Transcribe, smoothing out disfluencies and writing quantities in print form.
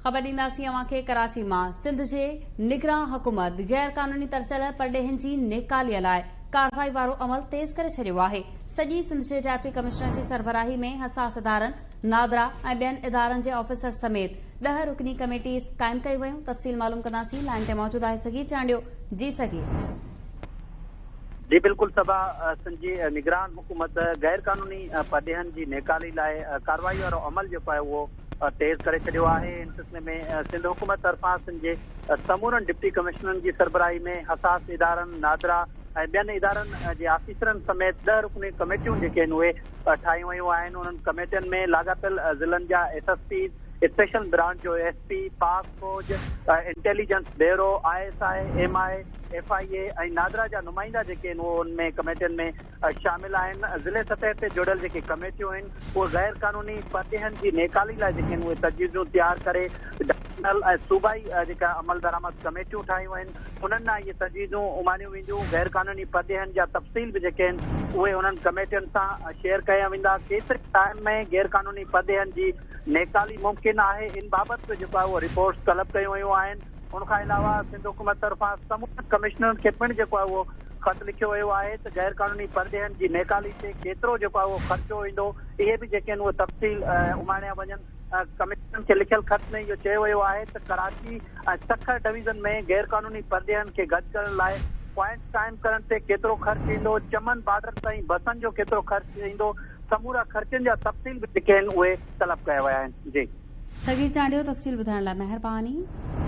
خبر ڏينداسين اوهان کي ڪراچي مان سنڌ جي نگران حڪومت غير قانوني ترسيل پرڏيهين جي نيڪالي لاء ڪارروائي وارو عمل تيز ڪري ڇڏيو آهي. سڄي سنڌ جي ڊپٽي ڪمشنر جي سربراهي ۾ حساس ادارن، نادرا ۽ ٻين ادارن جي آفيسر سميت ڏهه رڪني ڪميٽيز قائم ڪيون ويون. تفصيل معلوم ڪنداسين لائين تي موجود آهي صغير چانڊيو جي صغير. جي بلڪل صبا سنڌ جي نگران حڪومت غير قانوني پرڏيهين جي نيڪالي لاء ڪارروائي وارو عمل جيڪو آهي اهو تيز ڪري ڇڏيو آهي، ان سلسلي ۾ سنڌ حڪومت طرفان سنڌ جي سمورن ڊپٽي ڪمشنرن جي سربراهي ۾ حساس ادارن، نادرا ۽ ٻين ادارن جي آفيسرن سميت ڏهه رڪني ڪميٽيون جيڪي آهن اهي ٺاهيون ويون آهن، انهن ڪميٽين ۾ لاڳاپيل ضلعن جا S S Ps, special branch جو ايس پي، پاڪ فوج، intelligence bureau, I S I, M I, F I A ۽ NADRA جا نمائندا جيڪي آهن اهي ان ۾ ڪميٽين ۾ شامل آهن، ضلعي سطح تي جوڙيل جيڪي ڪميٽيون آهن اهي غير قانوني پرڏيهين جي نيڪالي لاء جيڪي آهن اهي تجويزون تيار ڪري ڊويزنل ۽ صوبائي جيڪا عملدرآمد ڪميٽيون ٺاهيون آهن انهن ڏانهن اهي تجويزون اماڻيون وينديون، غير قانوني پرڏيهين جا تفصيل به جيڪي آهن اهي انهن ڪميٽين سان شيئر ڪيا ويندا، ڪيتري ٽائيم ۾ غير قانوني پرڏيهين جي نيڪالي ممڪن آهي ان بابت به جيڪو آهي اهو رپورٽس طلب ڪيون ويون آهن، ان کان علاوه سنڌ حڪومت طرفان سمورن ڪمشنرن کي پڻ جيڪو آهي اهو خط لکيو ويو آهي ته غير قانوني پرڏيهين جي نيڪالي تي ڪيترو جيڪو آهي اهو خرچو ايندو اهي به جيڪي آهن اهي تفصيل اماڻيا وڃن. ڪمشنرن کي لکيل خط ۾ اهو چيو ويو آهي ته ڪراچي ۽ سکر ڊويزن ۾ غير قانوني پرڏيهين کي گڏ ڪرڻ لاء پوائنٽس قائم ڪرڻ تي ڪيترو خرچ ايندو، چمن بارڊر تائين بسن جو ڪيترو خرچ ايندو، سمورا خرچن جا تفصيل به جيڪي آهن اهي طلب ڪيا ويا آهن. جي. صغير چانڊيو تفصيل ٻڌائڻ لاء مهرباني.